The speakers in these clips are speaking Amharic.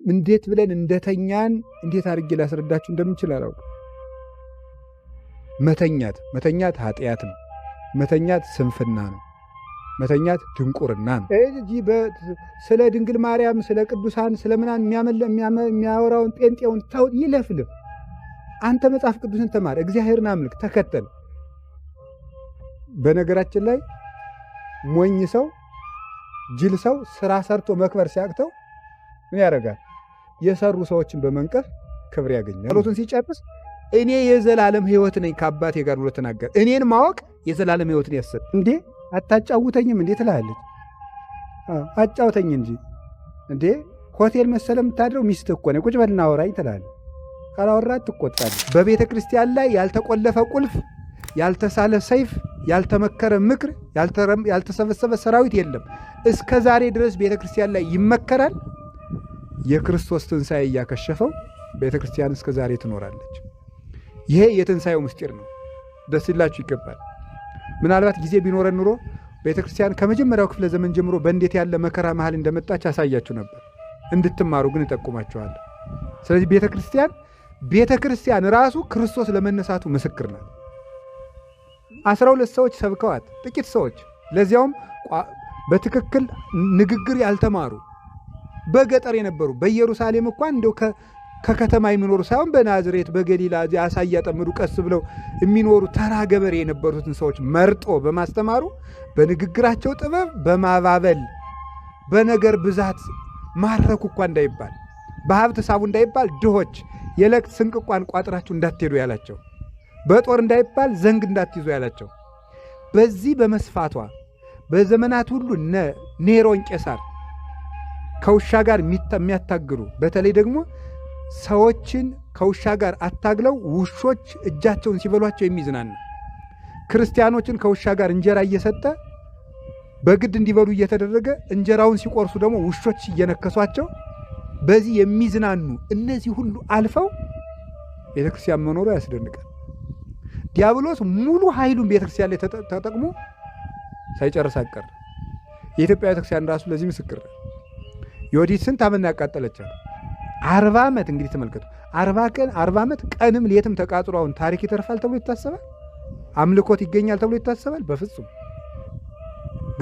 እንዴት ብለን እንደተኛን እንዴት አድርጌ ላስረዳችሁ እንደምችል አላውቅም። መተኛት መተኛት ኃጢአት ነው። መተኛት ስንፍና ነው። መተኛት ድንቁርና ነው። ስለ ድንግል ማርያም፣ ስለ ቅዱሳን፣ ስለ ምናምን የሚያወራውን ጴንጤውን ተው፣ ይለፍልፍ። አንተ መጽሐፍ ቅዱስን ተማር፣ እግዚአብሔርን አምልክ፣ ተከተል። በነገራችን ላይ ሞኝ ሰው፣ ጅል ሰው ስራ ሰርቶ መክበር ሲያቅተው ምን ያደርጋል? የሰሩ ሰዎችን በመንቀፍ ክብር ያገኛል። ጸሎቱን ሲጨርስ እኔ የዘላለም ሕይወት ነኝ ከአባቴ ጋር ብሎ ተናገረ። እኔን ማወቅ የዘላለም ሕይወትን ያሰጥ። እንዴ አታጫውተኝም እንዴ ትላለች። አጫውተኝ እንጂ እንዴ ሆቴል መሰለ የምታድረው ሚስትህ እኮ ነው። ቁጭ በልና አውራኝ ትላለች። ካላወራት ትቆጣለች። በቤተ ክርስቲያን ላይ ያልተቆለፈ ቁልፍ፣ ያልተሳለ ሰይፍ፣ ያልተመከረ ምክር፣ ያልተሰበሰበ ሰራዊት የለም። እስከ ዛሬ ድረስ ቤተ ክርስቲያን ላይ ይመከራል። የክርስቶስ ትንሣኤ እያከሸፈው ቤተ ክርስቲያን እስከ ዛሬ ትኖራለች። ይሄ የትንሣኤው ምስጢር ነው። ደስ ይላችሁ ይገባል። ምናልባት ጊዜ ቢኖረን ኑሮ ቤተ ክርስቲያን ከመጀመሪያው ክፍለ ዘመን ጀምሮ በእንዴት ያለ መከራ መሃል እንደመጣች አሳያችሁ ነበር። እንድትማሩ ግን እጠቁማችኋለሁ። ስለዚህ ቤተ ክርስቲያን ራሱ ክርስቶስ ለመነሳቱ ምስክር ናት። 12 ሰዎች ሰብከዋት፣ ጥቂት ሰዎች ለዚያውም በትክክል ንግግር ያልተማሩ፣ በገጠር የነበሩ፣ በኢየሩሳሌም እንኳን እንደው ከከተማ የሚኖሩ ሳይሆን በናዝሬት በገሊላ አሳ እያጠመዱ ቀስ ብለው የሚኖሩ ተራ ገበሬ የነበሩትን ሰዎች መርጦ በማስተማሩ፣ በንግግራቸው ጥበብ በማባበል፣ በነገር ብዛት ማረኩ እኳ እንዳይባል፣ በሀብት ሳቡ እንዳይባል፣ ድሆች የዕለት ስንቅ እንኳን ቋጥራችሁ እንዳትሄዱ ያላቸው፣ በጦር እንዳይባል ዘንግ እንዳትይዙ ያላቸው፣ በዚህ በመስፋቷ በዘመናት ሁሉ ኔሮን ቄሳር ከውሻ ጋር የሚያታግሉ፣ በተለይ ደግሞ ሰዎችን ከውሻ ጋር አታግለው ውሾች እጃቸውን ሲበሏቸው የሚዝናና፣ ክርስቲያኖችን ከውሻ ጋር እንጀራ እየሰጠ በግድ እንዲበሉ እየተደረገ እንጀራውን ሲቆርሱ ደግሞ ውሾች እየነከሷቸው በዚህ የሚዝናኑ፣ እነዚህ ሁሉ አልፈው ቤተክርስቲያን መኖሩ ያስደንቃል። ዲያብሎስ ሙሉ ኃይሉን ቤተክርስቲያን ላይ ተጠቅሞ ሳይጨርስ አቀረ። የኢትዮጵያ ቤተክርስቲያን ራሱ ለዚህ ምስክር ነው። ዮዲት ስንት ዓመት ነው ያቃጠለቻት? 40 ዓመት። እንግዲህ ተመልከቱ። 40 ቀን፣ 40 ዓመት ቀንም ሌትም ተቃጥሎ አሁን ታሪክ ይተርፋል ተብሎ ይታሰባል? አምልኮት ይገኛል ተብሎ ይታሰባል? በፍጹም።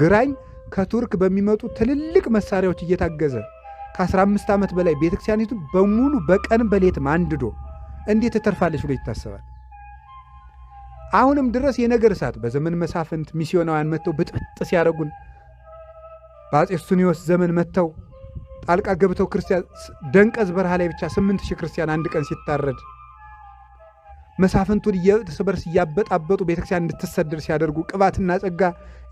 ግራኝ ከቱርክ በሚመጡ ትልልቅ መሳሪያዎች እየታገዘ ከ15 ዓመት በላይ ቤተክርስቲያኒቱ በሙሉ በቀንም በሌትም አንድዶ እንዴት ትተርፋለች ብሎ ይታሰባል? አሁንም ድረስ የነገር እሳት በዘመን መሳፍንት ሚስዮናውያን መጥተው ብጥብጥ ሲያደርጉን፣ በአፄ ሱስንዮስ ዘመን መጥተው ጣልቃ ገብተው ክርስቲያን ደንቀዝ በረሃ ላይ ብቻ 8,000 ክርስቲያን አንድ ቀን ሲታረድ፣ መሳፍንቱን እርስ በርስ እያበጣበጡ ቤተክርስቲያን እንድትሰደድ ሲያደርጉ፣ ቅባትና ጸጋ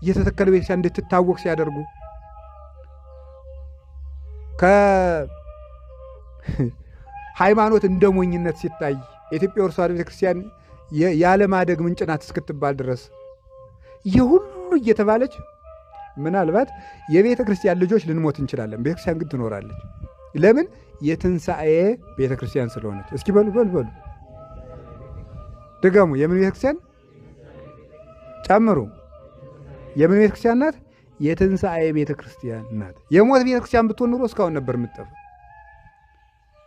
እየተተከለ ቤተክርስቲያን እንድትታወቅ ሲያደርጉ፣ ከሃይማኖት እንደ ሞኝነት ሲታይ፣ የኢትዮጵያ ኦርቶዶክስ ቤተክርስቲያን ያለማደግ ምንጭ ናት እስክትባል ድረስ የሁሉ እየተባለች፣ ምናልባት የቤተ ክርስቲያን ልጆች ልንሞት እንችላለን። ቤተ ክርስቲያን ግን ትኖራለች። ለምን? የትንሣኤ ቤተ ክርስቲያን ስለሆነች። እስኪ በሉ በሉ በሉ፣ ድገሙ። የምን ቤተ ክርስቲያን? ጨምሩ። የምን ቤተ ክርስቲያን ናት? የትንሣኤ ቤተ ክርስቲያን ናት። የሞት ቤተ ክርስቲያን ብትሆን ኑሮ እስካሁን ነበር የምትጠፋ።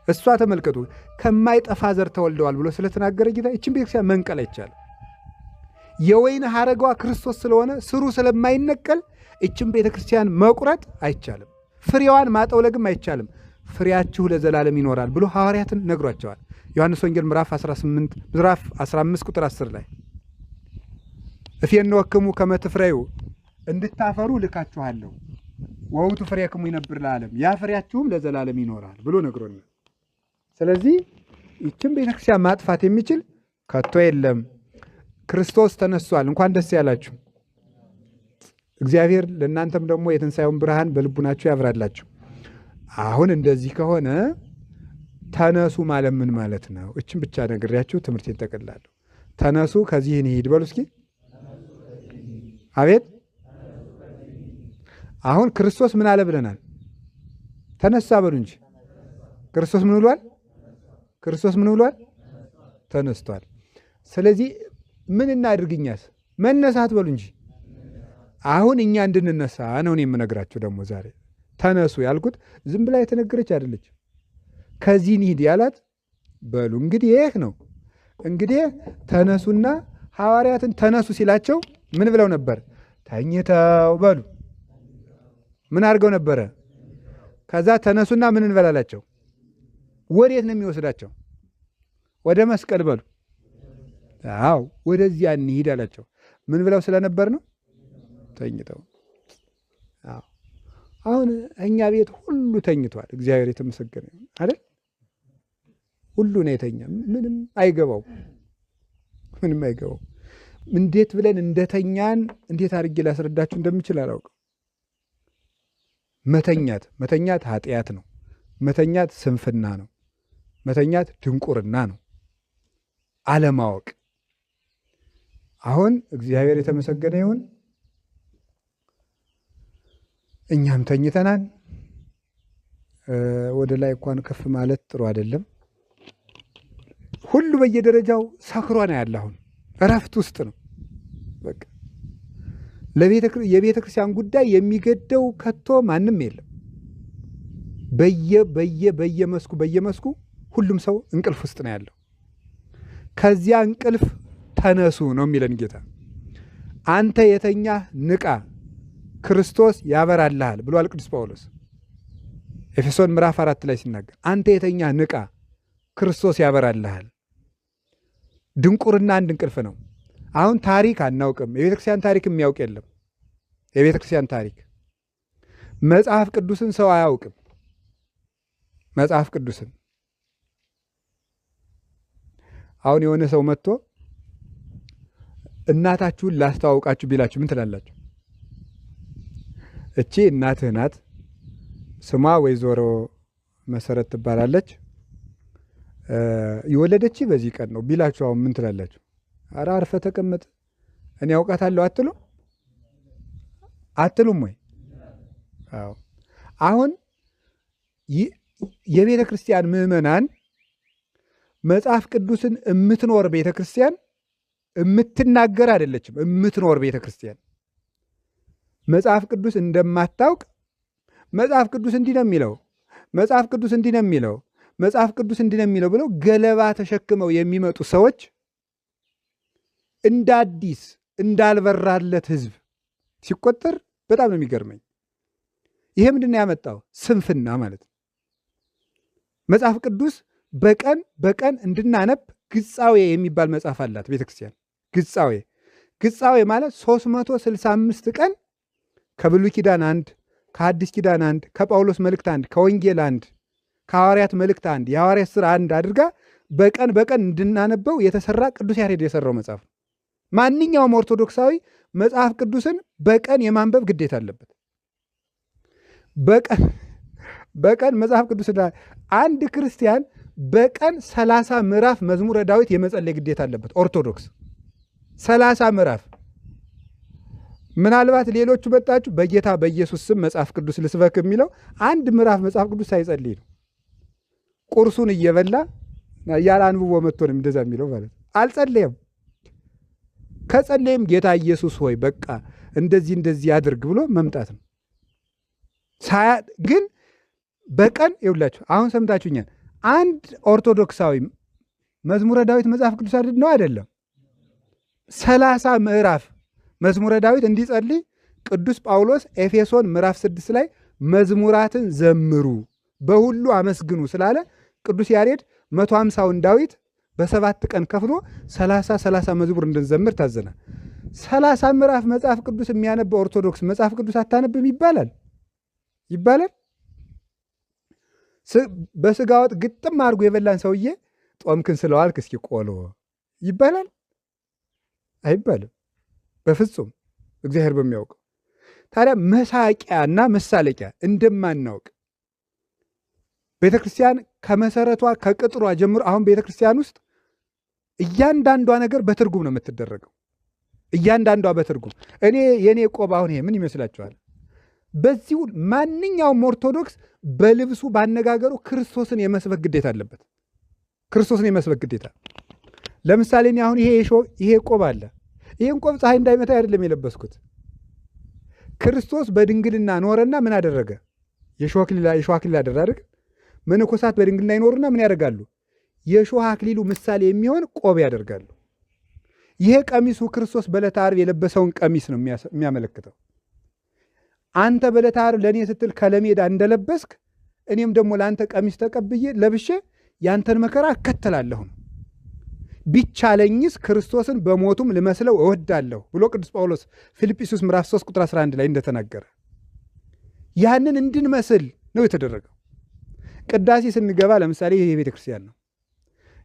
እሷ ተመልከቱ፣ ከማይጠፋ ዘር ተወልደዋል ብሎ ስለተናገረ ጌታ ይችን ቤተክርስቲያን መንቀል አይቻልም። የወይን ሐረጓ ክርስቶስ ስለሆነ ስሩ ስለማይነቀል ይችን ቤተክርስቲያን መቁረጥ አይቻልም። ፍሬዋን ማጠውለግም አይቻልም። ፍሬያችሁ ለዘላለም ይኖራል ብሎ ሐዋርያትን ነግሯቸዋል። ዮሐንስ ወንጌል ምዕራፍ 18፣ ምዕራፍ 15 ቁጥር 10 ላይ እፌንወክሙ ከመ ትፍረዩ፣ እንድታፈሩ ልካችኋለሁ፣ ወውቱ ፍሬክሙ ይነብር ለዓለም፣ ያ ፍሬያችሁም ለዘላለም ይኖራል ብሎ ነግሮናል። ስለዚህ ይችን ቤተክርስቲያን ማጥፋት የሚችል ከቶ የለም። ክርስቶስ ተነስቷል። እንኳን ደስ ያላችሁ። እግዚአብሔር ለእናንተም ደግሞ የትንሣኤውን ብርሃን በልቡናችሁ ያብራላችሁ። አሁን እንደዚህ ከሆነ ተነሱ ማለት ምን ማለት ነው? እችን ብቻ ነግሬያችሁ ትምህርቴን ጠቅላለሁ። ተነሱ ከዚህ እንሂድ በሉ እስኪ። አቤት፣ አሁን ክርስቶስ ምን አለ ብለናል? ተነሳ በሉ እንጂ። ክርስቶስ ምን ብሏል? ክርስቶስ ምን ብሏል? ተነስቷል። ስለዚህ ምን እናድርግኛስ? መነሳት በሉ እንጂ። አሁን እኛ እንድንነሳ ነው እኔ የምነግራችሁ። ደግሞ ዛሬ ተነሱ ያልኩት ዝም ብላ የተነገረች አይደለች። ከዚህ እንሂድ ያላት በሉ እንግዲህ ይህ ነው። እንግዲህ ተነሱና ሐዋርያትን ተነሱ ሲላቸው ምን ብለው ነበር? ተኝተው በሉ። ምን አድርገው ነበረ? ከዛ ተነሱና ምን እንበላላቸው? ወዴት ነው የሚወስዳቸው? ወደ መስቀል በሉ። አዎ ወደዚያ እንሂድ አላቸው። ምን ብለው ስለነበር ነው? ተኝተው። አዎ አሁን እኛ ቤት ሁሉ ተኝቷል። እግዚአብሔር የተመሰገነ ይሁን አይደል? ሁሉ ነው የተኛ። ምንም አይገባው፣ ምንም አይገባው። እንዴት ብለን እንደተኛን እንዴት አድርጌ ላስረዳችሁ እንደምችል አላውቅም። መተኛት መተኛት ኃጢአት ነው። መተኛት ስንፍና ነው። መተኛት ድንቁርና ነው፣ አለማወቅ። አሁን እግዚአብሔር የተመሰገነ ይሁን እኛም ተኝተናል። ወደ ላይ እንኳን ከፍ ማለት ጥሩ አይደለም። ሁሉ በየደረጃው ሰክሮ ነው ያለ። አሁን እረፍት ውስጥ ነው። በቃ የቤተ ክርስቲያን ጉዳይ የሚገደው ከቶ ማንም የለም። በየ በየ በየመስኩ በየመስኩ ሁሉም ሰው እንቅልፍ ውስጥ ነው ያለው። ከዚያ እንቅልፍ ተነሱ ነው የሚለን ጌታ። አንተ የተኛህ ንቃ፣ ክርስቶስ ያበራልሃል ብሏል ቅዱስ ጳውሎስ ኤፌሶን ምዕራፍ 4 ላይ ሲናገር፣ አንተ የተኛህ ንቃ፣ ክርስቶስ ያበራልሃል። ድንቁርና አንድ እንቅልፍ ነው። አሁን ታሪክ አናውቅም። የቤተ ክርስቲያን ታሪክ የሚያውቅ የለም። የቤተ ክርስቲያን ታሪክ መጽሐፍ ቅዱስን ሰው አያውቅም። መጽሐፍ ቅዱስን አሁን የሆነ ሰው መጥቶ እናታችሁን ላስተዋውቃችሁ ቢላችሁ ምን ትላላችሁ? እቺ እናትህ ናት፣ ስሟ ወይዘሮ መሰረት ትባላለች፣ የወለደች በዚህ ቀን ነው ቢላችሁ አሁን ምን ትላላችሁ? ኧረ አርፈህ ተቀመጥ እኔ አውቃታለሁ አትሉ አትሉም ወይ? አዎ። አሁን የቤተ ክርስቲያን ምዕመናን መጽሐፍ ቅዱስን የምትኖር ቤተ ክርስቲያን የምትናገር አይደለችም። የምትኖር ቤተ ክርስቲያን መጽሐፍ ቅዱስ እንደማታውቅ መጽሐፍ ቅዱስ እንዲህ ነው የሚለው፣ መጽሐፍ ቅዱስ እንዲህ ነው የሚለው፣ መጽሐፍ ቅዱስ እንዲህ ነው የሚለው ብለው ገለባ ተሸክመው የሚመጡ ሰዎች እንደ አዲስ እንዳልበራለት ሕዝብ ሲቆጠር በጣም ነው የሚገርመኝ። ይሄ ምንድን ነው ያመጣው? ስንፍና ማለት ነው። መጽሐፍ ቅዱስ በቀን በቀን እንድናነብ ግጻዌ የሚባል መጽሐፍ አላት ቤተክርስቲያን። ግጻዌ ግጻዌ ማለት 365 ቀን ከብሉይ ኪዳን አንድ፣ ከሐዲስ ኪዳን አንድ፣ ከጳውሎስ መልእክት አንድ፣ ከወንጌል አንድ፣ ከሐዋርያት መልእክት አንድ፣ የሐዋርያት ሥራ አንድ አድርጋ በቀን በቀን እንድናነበው የተሰራ ቅዱስ ያሬድ የሰራው መጽሐፍ ነው። ማንኛውም ኦርቶዶክሳዊ መጽሐፍ ቅዱስን በቀን የማንበብ ግዴታ አለበት። በቀን በቀን መጽሐፍ ቅዱስ አንድ ክርስቲያን በቀን 30 ምዕራፍ መዝሙረ ዳዊት የመጸለይ ግዴታ አለበት። ኦርቶዶክስ 30 ምዕራፍ። ምናልባት ሌሎቹ በጣችሁ በጌታ በኢየሱስ ስም መጽሐፍ ቅዱስ ልስበክ የሚለው አንድ ምዕራፍ መጽሐፍ ቅዱስ ሳይጸልይ ነው። ቁርሱን እየበላ ያለ አንብቦ መጥቶ ነው እንደዛ የሚለው ማለት ነው። አልጸለየም። ከጸለየም ጌታ ኢየሱስ ሆይ በቃ እንደዚህ እንደዚህ አድርግ ብሎ መምጣት ነው። ግን በቀን ይውላችሁ አሁን ሰምታችሁኛል። አንድ ኦርቶዶክሳዊ መዝሙረ ዳዊት መጽሐፍ ቅዱስ አይደል ነው አይደለም? 30 ምዕራፍ መዝሙረ ዳዊት እንዲጸልይ ቅዱስ ጳውሎስ ኤፌሶን ምዕራፍ 6 ላይ መዝሙራትን ዘምሩ በሁሉ አመስግኑ ስላለ ቅዱስ ያሬድ 150ውን ዳዊት በ7 ቀን ከፍሎ 30 30 መዝሙር እንድንዘምር ታዘናል። 30 ምዕራፍ መጽሐፍ ቅዱስ የሚያነብ ኦርቶዶክስ መጽሐፍ ቅዱስ አታነብም ይባላል ይባላል? በስጋ ወጥ ግጥም አድርጎ የበላን ሰውዬ ጦምክን ስለዋልክ እስኪ ቆሎ ይባላል? አይባልም በፍጹም እግዚአብሔር በሚያውቀው። ታዲያ መሳቂያና መሳለቂያ እንደማናውቅ ቤተክርስቲያን ከመሰረቷ ከቅጥሯ ጀምሮ አሁን ቤተክርስቲያን ውስጥ እያንዳንዷ ነገር በትርጉም ነው የምትደረገው። እያንዳንዷ በትርጉም እኔ የኔ ቆብ አሁን ይሄ ምን ይመስላችኋል? በዚሁ ማንኛውም ኦርቶዶክስ በልብሱ ባነጋገሩ ክርስቶስን የመስበክ ግዴታ አለበት። ክርስቶስን የመስበክ ግዴታ። ለምሳሌ እኔ አሁን ይሄ ቆብ አለ። ይሄን ቆብ ፀሐይ እንዳይመታ አይደለም የለበስኩት። ክርስቶስ በድንግልና ኖረና ምን አደረገ? የሾህ አክሊል አደረገ። መነኮሳት በድንግልና ይኖሩና ምን ያደርጋሉ? የእሾህ አክሊሉ ምሳሌ የሚሆን ቆብ ያደርጋሉ። ይሄ ቀሚሱ ክርስቶስ በዕለተ ዓርብ የለበሰውን ቀሚስ ነው የሚያመለክተው። አንተ በዕለተ ዓርብ ለእኔ ስትል ከለሜዳ እንደለበስክ እኔም ደግሞ ለአንተ ቀሚስ ተቀብዬ ለብሼ ያንተን መከራ እከተላለሁ ነው። ቢቻለኝስ ክርስቶስን በሞቱም ልመስለው እወዳለሁ ብሎ ቅዱስ ጳውሎስ ፊልጵስዩስ ምዕራፍ 3 ቁጥር 11 ላይ እንደተናገረ ያንን እንድንመስል ነው የተደረገው። ቅዳሴ ስንገባ ለምሳሌ ይሄ ቤተ ክርስቲያን ነው።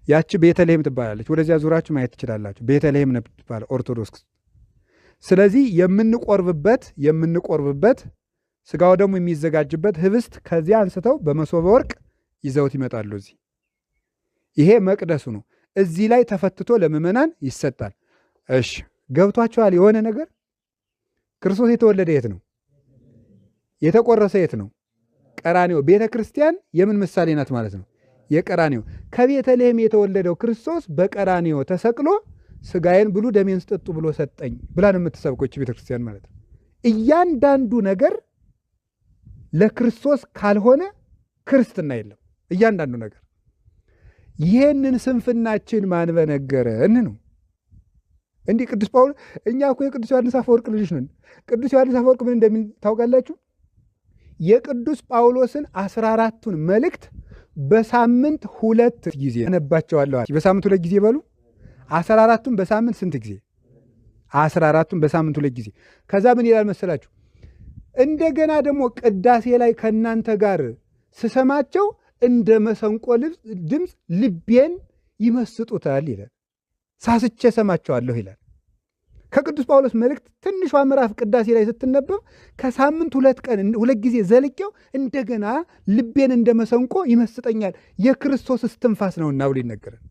ያቺ ቤተልሔም ትባላለች። ወደዚያ ዙራችሁ ማየት ትችላላችሁ። ቤተልሔም ነው ትባላል ኦርቶዶክስ። ስለዚህ የምንቆርብበት ስጋው ደግሞ የሚዘጋጅበት ህብስት ከዚያ አንስተው በመሶበ ወርቅ ይዘውት ይመጣሉ። እዚህ ይሄ መቅደሱ ነው። እዚህ ላይ ተፈትቶ ለምእመናን ይሰጣል። እሺ ገብቷችኋል? የሆነ ነገር ክርስቶስ የተወለደ የት ነው? የተቆረሰ የት ነው? ቀራንዮ። ቤተ ክርስቲያን የምን ምሳሌ ናት ማለት ነው? የቀራንዮ። ከቤተልሔም የተወለደው ክርስቶስ በቀራንዮ ተሰቅሎ ስጋዬን ብሉ ደሜን ስጠጡ ብሎ ሰጠኝ ብላ ነው የምትሰብከው ቤተ ክርስቲያን ማለት ነው። እያንዳንዱ ነገር ለክርስቶስ ካልሆነ ክርስትና የለም። እያንዳንዱ ነገር ይሄንን ስንፍናችን ማን በነገረን ነው። እንዲህ ቅዱስ ጳውሎስ እኛ እኮ የቅዱስ ዮሐንስ አፈወርቅ ልጆች ነን። ቅዱስ ዮሐንስ አፈወርቅ ምን እንደሚል ታውቃላችሁ? የቅዱስ ጳውሎስን 14ቱን መልእክት በሳምንት 2 ጊዜ አነባቸዋለሁ። በሳምንት 2 ጊዜ በሉ። 14ቱን በሳምንት ስንት ጊዜ? 14ቱን በሳምንት 2 ጊዜ። ከዛ ምን ይላል መሰላችሁ? እንደገና ደግሞ ቅዳሴ ላይ ከናንተ ጋር ስሰማቸው እንደ መሰንቆ ድምፅ ልቤን ይመስጡታል ይላል። ሳስቼ ሰማቸዋለሁ ይላል። ከቅዱስ ጳውሎስ መልእክት ትንሿ ምዕራፍ ቅዳሴ ላይ ስትነበብ ከሳምንት 2 ቀን 2 ጊዜ ዘልቄው እንደገና ልቤን እንደ መሰንቆ ይመስጠኛል፣ የክርስቶስ እስትንፋስ ነውና ብሎ ይነገራል።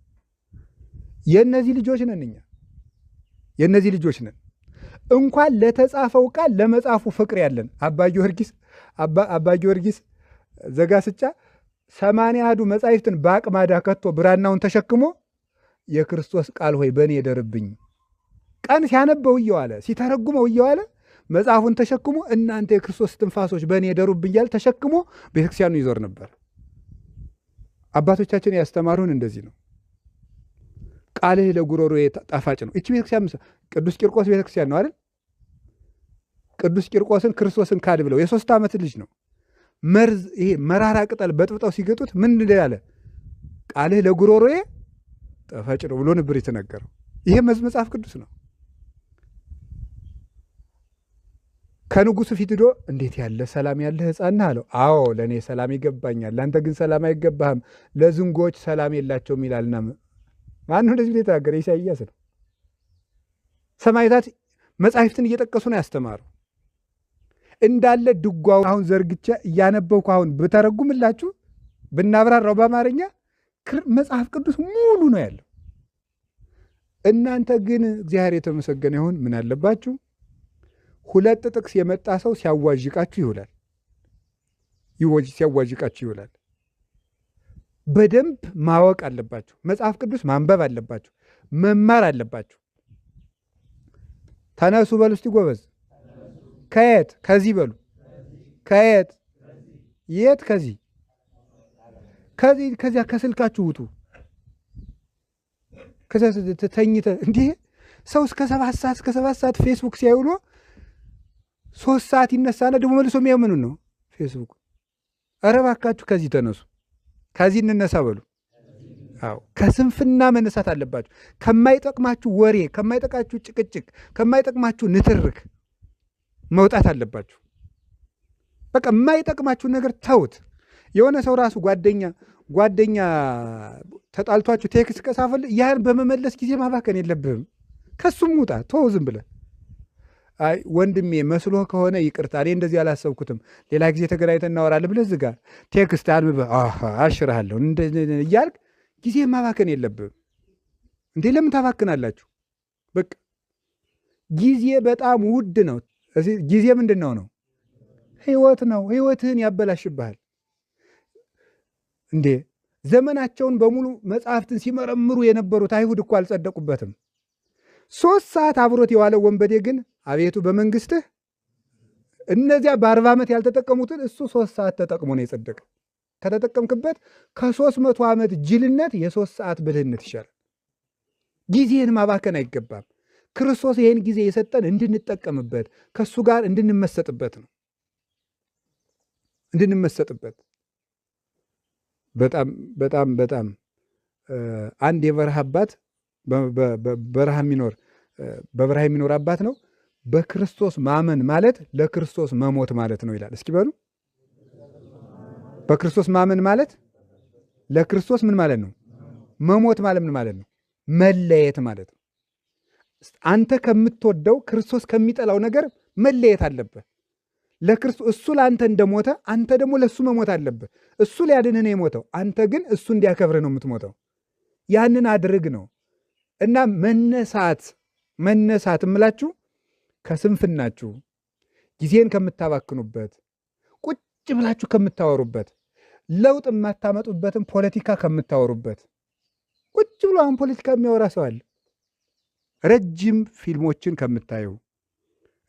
የነዚህ ልጆች ነን እኛ፣ የነዚህ ልጆች ነን። እንኳን ለተጻፈው ቃል ለመጻፉ ፍቅር ያለን አባ ጊዮርጊስ ዘጋስጫ 80 አሐዱ መጻሕፍትን በአቅማዳ ከቶ ብራናውን ተሸክሞ የክርስቶስ ቃል ሆይ በእኔ ደርብኝ፣ ቀን ሲያነበው እየዋለ ሲተረጉመው እየዋለ መጽሐፉን ተሸክሞ እናንተ የክርስቶስ ትንፋሶች በእኔ ደሩብኝ እያለ ተሸክሞ ቤተክርስቲያኑ ይዞር ነበር። አባቶቻችን ያስተማሩን እንደዚህ ነው። ቃልህ ለጉሮሮዬ ጣፋጭ ነው። እቺ ቤተክርስቲያን ቅዱስ ቂርቆስ ቤተክርስቲያን ነው አይደል? ቅዱስ ቂርቆስን ክርስቶስን ካድ ብለው የ3 ዓመት ልጅ ነው። መርዝ ይሄ መራራ ቅጠል በጥብጠው ሲገጡት ምን እንዳለ ቃልህ ለጉሮሮዬ ጣፋጭ ነው ብሎ ነበር የተናገረው። ይሄ መጽሐፍ ቅዱስ ነው። ከንጉሱ ፊት ሄዶ እንዴት ያለ ሰላም ያለ ሕፃን ነህ አለው። አዎ ለኔ ሰላም ይገባኛል፣ ላንተ ግን ሰላም አይገባህም፣ ለዝንጎች ሰላም የላቸውም ይላልና። ማን ነው እንደዚህ ብሎ የተናገረ? ኢሳይያስ ነው። ሰማዕታት መጻሕፍትን እየጠቀሱ ነው ያስተማሩ። እንዳለ ድጓው አሁን ዘርግቼ እያነበብኩ አሁን ብተረጉምላችሁ ብናብራራው በአማርኛ መጽሐፍ ቅዱስ ሙሉ ነው ያለው። እናንተ ግን እግዚአብሔር የተመሰገነ ይሁን ምን አለባችሁ? 2 ጥቅስ የመጣ ሰው ሲያዋዥቃችሁ ይውላል። ሲያዋዥቃችሁ ይውላል። በደንብ ማወቅ አለባችሁ። መጽሐፍ ቅዱስ ማንበብ አለባችሁ። መማር አለባችሁ። ተነሱ በሉ እስቲ ጎበዝ። ከየት? ከዚህ በሉ። ከየት? የት? ከዚህ ከዚህ ከዚያ ከስልካችሁ ውጡ። ከዚያ ተኝተ እንዴ ሰው እስከ 7 ሰዓት እስከ 7 ሰዓት ፌስቡክ ሲያውሎ 3 ሰዓት ይነሳና ደግሞ መልሶ የሚያየው ምኑን ነው? ፌስቡክ። ኧረ እባካችሁ ከዚህ ተነሱ። ከዚህ እንነሳ በሉ። አዎ ከስንፍና መነሳት አለባችሁ። ከማይጠቅማችሁ ወሬ፣ ከማይጠቅማችሁ ጭቅጭቅ፣ ከማይጠቅማችሁ ንትርክ መውጣት አለባችሁ። በቃ የማይጠቅማችሁ ነገር ተውት። የሆነ ሰው ራሱ ጓደኛ ተጣልቷችሁ text ከጻፈልህ ያን በመመለስ ጊዜ ማባከን የለብህም። ከሱም ውጣ፣ ተው ዝም ብለህ። አይ ወንድሜ መስሎህ ከሆነ ይቅርታ፣ እኔ እንደዚህ አላሰብኩትም፣ ሌላ ጊዜ ተገናኝተን እናወራለን ብለህ ዝጋ። text አንብበህ አሃ አሽርሃለሁ እያልክ ጊዜ ማባከን የለብህም። እንዴ ለምን ታባክናላችሁ? በቃ ጊዜ በጣም ውድ ነው። ጊዜ ምንድነው ነው? ህይወት ነው። ህይወትህን ያበላሽብሃል። እንዴ ዘመናቸውን በሙሉ መጽሐፍትን ሲመረምሩ የነበሩት አይሁድ እኮ አልጸደቁበትም። 3 ሰዓት አብሮት የዋለው ወንበዴ ግን አቤቱ በመንግስትህ እነዚያ በ40 ዓመት ያልተጠቀሙትን እሱ 3 ሰዓት ተጠቅሞ ነው የጸደቀ። ከተጠቀምክበት ከ300 ዓመት ጅልነት የ3 ሰዓት ብልህነት ይሻላል። ጊዜህን ማባከን አይገባም። ክርስቶስ ይህን ጊዜ የሰጠን እንድንጠቀምበት ከእሱ ጋር እንድንመሰጥበት ነው። እንድንመሰጥበት በጣም በጣም በጣም አንድ የበረሃ አባት በረሃ የሚኖር በበረሃ የሚኖር አባት ነው። በክርስቶስ ማመን ማለት ለክርስቶስ መሞት ማለት ነው ይላል። እስኪ በሉ በክርስቶስ ማመን ማለት ለክርስቶስ ምን ማለት ነው? መሞት ማለት ምን ማለት ነው? መለየት ማለት ነው። አንተ ከምትወደው ክርስቶስ ከሚጠላው ነገር መለየት አለብህ። ለክርስቶስ እሱ ለአንተ እንደሞተ አንተ ደግሞ ለእሱ መሞት አለብህ። እሱ ሊያድንህ ነው የሞተው፣ አንተ ግን እሱ እንዲያከብርህ ነው የምትሞተው። ያንን አድርግ ነው እና መነሳት መነሳት እምላችሁ ከስንፍናችሁ ጊዜን ከምታባክኑበት ቁጭ ብላችሁ ከምታወሩበት ለውጥ የማታመጡበትን ፖለቲካ ከምታወሩበት ቁጭ ብሎ አሁን ፖለቲካ የሚያወራ ሰው አለ። ረጅም ፊልሞችን ከምታዩ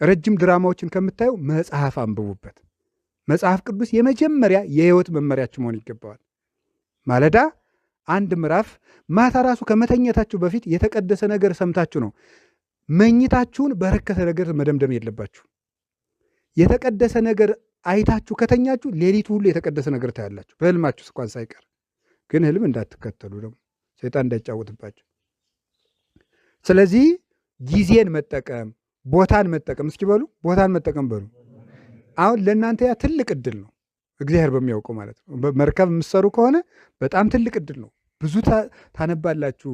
ረጅም ድራማዎችን ከምታዩ መጽሐፍ አንብቡበት። መጽሐፍ ቅዱስ የመጀመሪያ የሕይወት መመሪያችሁ መሆን ይገባዋል። ማለዳ አንድ ምዕራፍ፣ ማታ ራሱ ከመተኛታችሁ በፊት የተቀደሰ ነገር ሰምታችሁ ነው። መኝታችሁን በረከሰ ነገር መደምደም የለባችሁ። የተቀደሰ ነገር አይታችሁ ከተኛችሁ ሌሊቱ ሁሉ የተቀደሰ ነገር ታያላችሁ፣ በህልማችሁ እንኳን ሳይቀር። ግን ህልም እንዳትከተሉ ደግሞ ሰይጣን እንዳይጫወትባችሁ። ስለዚህ ጊዜን መጠቀም ቦታን መጠቀም፣ እስኪ በሉ ቦታን መጠቀም በሉ። አሁን ለእናንተ ያ ትልቅ እድል ነው፣ እግዚአብሔር በሚያውቀው ማለት ነው። መርከብ የምትሰሩ ከሆነ በጣም ትልቅ እድል ነው። ብዙ ታነባላችሁ፣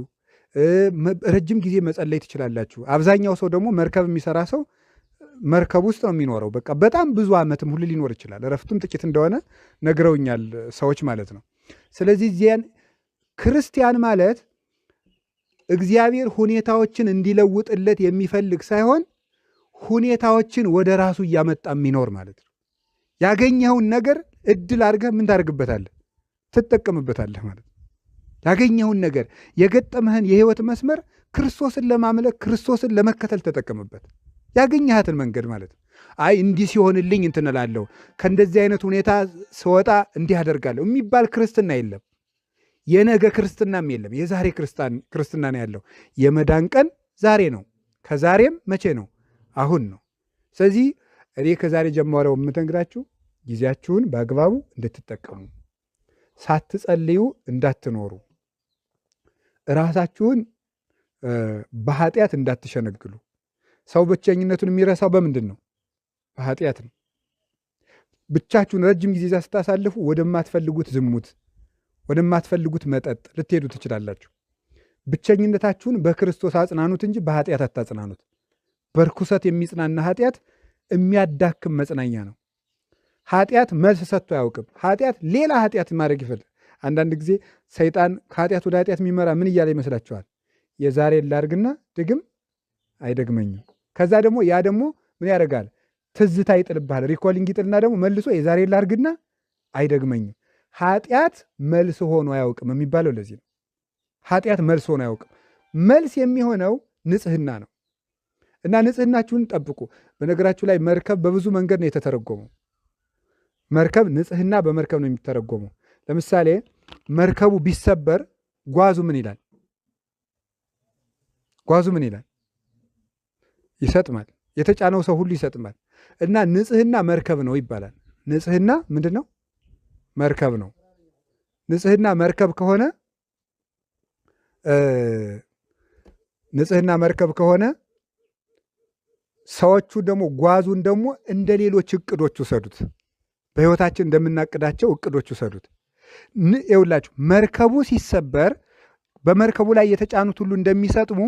ረጅም ጊዜ መጸለይ ትችላላችሁ። አብዛኛው ሰው ደግሞ መርከብ የሚሰራ ሰው መርከብ ውስጥ ነው የሚኖረው። በቃ በጣም ብዙ ዓመትም ሁሉ ሊኖር ይችላል። እረፍቱም ጥቂት እንደሆነ ነግረውኛል ሰዎች ማለት ነው። ስለዚህ ዚያን ክርስቲያን ማለት እግዚአብሔር ሁኔታዎችን እንዲለውጥለት የሚፈልግ ሳይሆን ሁኔታዎችን ወደ ራሱ እያመጣ የሚኖር ማለት ነው። ያገኘኸውን ነገር እድል አድርገህ ምን ታደርግበታለህ? ትጠቀምበታለህ ማለት ነው። ያገኘኸውን ነገር የገጠመህን የህይወት መስመር ክርስቶስን ለማምለክ ክርስቶስን ለመከተል ተጠቀምበት። ያገኘሃትን መንገድ ማለት ነው። አይ እንዲህ ሲሆንልኝ እንትን እላለሁ፣ ከእንደዚህ አይነት ሁኔታ ስወጣ እንዲህ አደርጋለሁ የሚባል ክርስትና የለም። የነገ ክርስትናም የለም። የዛሬ ክርስትና ነው ያለው። የመዳን ቀን ዛሬ ነው። ከዛሬም መቼ ነው? አሁን ነው። ስለዚህ እኔ ከዛሬ ጀምረው የምነግራችሁ ጊዜያችሁን በአግባቡ እንድትጠቀሙ፣ ሳትጸልዩ እንዳትኖሩ፣ ራሳችሁን በኃጢአት እንዳትሸነግሉ። ሰው ብቸኝነቱን የሚረሳው በምንድን ነው? በኃጢአት ነው። ብቻችሁን ረጅም ጊዜ ስታሳልፉ ወደማትፈልጉት ዝሙት፣ ወደማትፈልጉት መጠጥ ልትሄዱ ትችላላችሁ። ብቸኝነታችሁን በክርስቶስ አጽናኑት እንጂ በኃጢአት አታጽናኑት። በርኩሰት የሚጽናና ኃጢአት የሚያዳክም መጽናኛ ነው። ኃጢአት መልስ ሰጥቶ አያውቅም። ኃጢአት ሌላ ኃጢአት ማድረግ ይፈልግ። አንዳንድ ጊዜ ሰይጣን ከኃጢአት ወደ ኃጢአት የሚመራ ምን እያለ ይመስላችኋል? የዛሬ ላርግና ድግም አይደግመኝም። ከዛ ደግሞ ያ ደግሞ ምን ያደርጋል? ትዝታ ይጥልብሃል። Recalling ይጥልና ደግሞ መልሶ የዛሬ ላርግና አይደግመኝም። ኃጢአት መልስ ሆኖ አያውቅም የሚባለው ለዚህ ነው። ኃጢአት መልስ ሆኖ አያውቅም። መልስ የሚሆነው ንጽህና ነው። እና ንጽህናችሁን ጠብቁ። በነገራችሁ ላይ መርከብ በብዙ መንገድ ነው የተተረጎመው። መርከብ ንጽህና በመርከብ ነው የሚተረጎመው። ለምሳሌ መርከቡ ቢሰበር ጓዙ ምን ይላል? ጓዙ ምን ይላል? ይሰጥማል። የተጫነው ሰው ሁሉ ይሰጥማል። እና ንጽህና መርከብ ነው ይባላል። ንጽህና ምንድን ነው? መርከብ ነው። ንጽህና መርከብ ከሆነ ንጽህና መርከብ ከሆነ ሰዎቹ ደግሞ ጓዙን ደግሞ እንደ ሌሎች እቅዶች ውሰዱት። በሕይወታችን እንደምናቅዳቸው እቅዶች ውሰዱት። ይኸውላችሁ መርከቡ ሲሰበር በመርከቡ ላይ የተጫኑት ሁሉ እንደሚሰጥሙ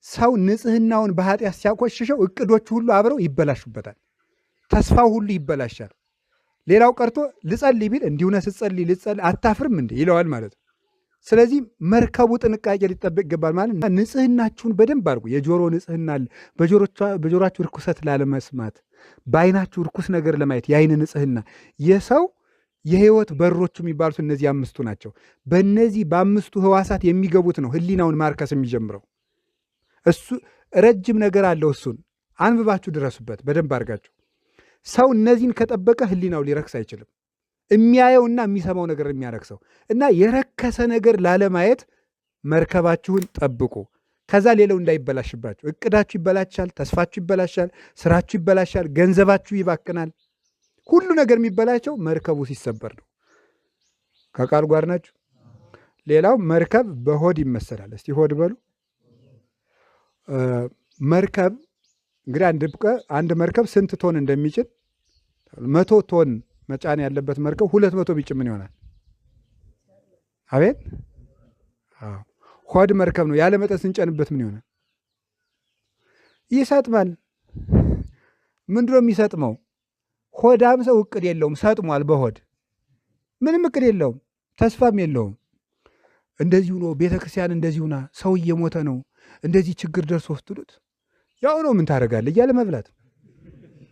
ሰው ንጽህናውን በኃጢአት ሲያቆሽሸው እቅዶቹ ሁሉ አብረው ይበላሹበታል። ተስፋው ሁሉ ይበላሻል። ሌላው ቀርቶ ልጸልይ ቢል እንዲሁ ነህ ስትጸልይ ልጸልይ አታፍርም እንዴ ይለዋል ማለት ነው። ስለዚህ መርከቡ ጥንቃቄ ሊጠበቅ ይገባል ማለት ነው። ንጽህናችሁን በደንብ አድርጉ። የጆሮ ንጽህና አለ። በጆሮአችሁ ርኩሰት ላለመስማት፣ በዓይናችሁ ርኩስ ነገር ለማየት የዓይን ንጽህና። የሰው የህይወት በሮቹ የሚባሉት እነዚህ አምስቱ ናቸው። በእነዚህ በአምስቱ ህዋሳት የሚገቡት ነው ህሊናውን ማርከስ የሚጀምረው። እሱ ረጅም ነገር አለው። እሱን አንብባችሁ ድረሱበት በደንብ አድርጋችሁ። ሰው እነዚህን ከጠበቀ ህሊናው ሊረክስ አይችልም። የሚያየውና የሚሰማው ነገር የሚያረክሰው እና የረከሰ ነገር ላለማየት መርከባችሁን ጠብቁ። ከዛ ሌላው እንዳይበላሽባችሁ። እቅዳችሁ ይበላሻል፣ ተስፋችሁ ይበላሻል፣ ስራችሁ ይበላሻል፣ ገንዘባችሁ ይባክናል። ሁሉ ነገር የሚበላቸው መርከቡ ሲሰበር ነው። ከቃል ጋር ናችሁ። ሌላው መርከብ በሆድ ይመሰላል። እስቲ ሆድ በሉ። መርከብ እንግዲህ አንድ መርከብ ስንት ቶን እንደሚጭን 100 ቶን መጫን ያለበት መርከብ 200 ቢጭን ምን ይሆናል? አቤት አዎ፣ ሆድ መርከብ ነው። ያለ መጠን ስንጨንበት ምን ይሆናል? ይሰጥማል። ምንድነው የሚሰጥመው? ሆዳም ሰው እቅድ የለውም፣ ሰጥሟል። በሆድ ምንም እቅድ የለውም፣ ተስፋም የለውም። እንደዚሁ ነው ቤተክርስቲያን፣ እንደዚሁ ና ሰው እየሞተ ነው፣ እንደዚህ ችግር ደርሶ ስትሉት ያው ነው ምን ታደርጋለህ እያለ መብላት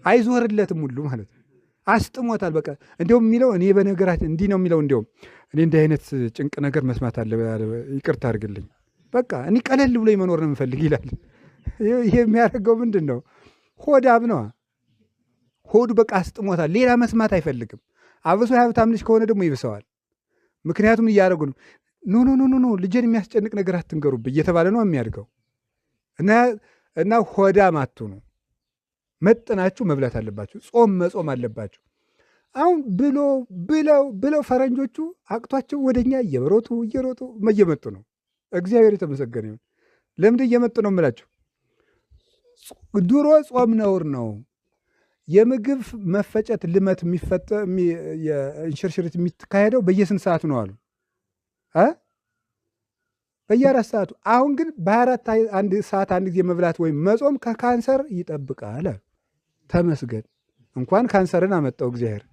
አይዞርለትም ሁሉ ማለት ነው። አስጥሞታል። በቃ እንዲያውም የሚለው እኔ በነገራችን እንዲህ ነው የሚለው። እንዲያውም እኔ እንዲህ አይነት ጭንቅ ነገር መስማት አለ፣ ይቅርታ አድርግልኝ፣ በቃ እኔ ቀለል ብሎ መኖር ነው የምፈልግ ይላል። ይሄ የሚያደርገው ምንድን ነው? ሆዳም ነዋ። ሆዱ በቃ አስጥሞታል። ሌላ መስማት አይፈልግም። አብሶ የሀብታም ልጅ ከሆነ ደግሞ ይብሰዋል። ምክንያቱም እያደረጉ ነው። No no no no ልጄን የሚያስጨንቅ ነገር አትንገሩብኝ እየተባለ ነው የሚያድገው። እና ሆዳም አትሁኑ። መጥናችሁ መብላት አለባችሁ። ጾም መጾም አለባችሁ። አሁን ብሎ ብለው ብለው ፈረንጆቹ አቅቷቸው ወደኛ እየሮጡ እየሮጡ እየመጡ ነው። እግዚአብሔር የተመሰገነ ይሁን። ለምንድን እየመጡ ነው የምላችሁ? ድሮ ጾም ነውር ነው። የምግብ መፈጨት ልመት እንሽርሽሪት የሚካሄደው በየስንት ሰዓቱ ነው አሉ እ በየአራት ሰዓቱ። አሁን ግን በ24 አንድ ሰዓት አንድ ጊዜ መብላት ወይም መጾም ከካንሰር ይጠብቃል አሉ። ተመስገን፣ እንኳን ካንሰርን አመጣው እግዚአብሔር።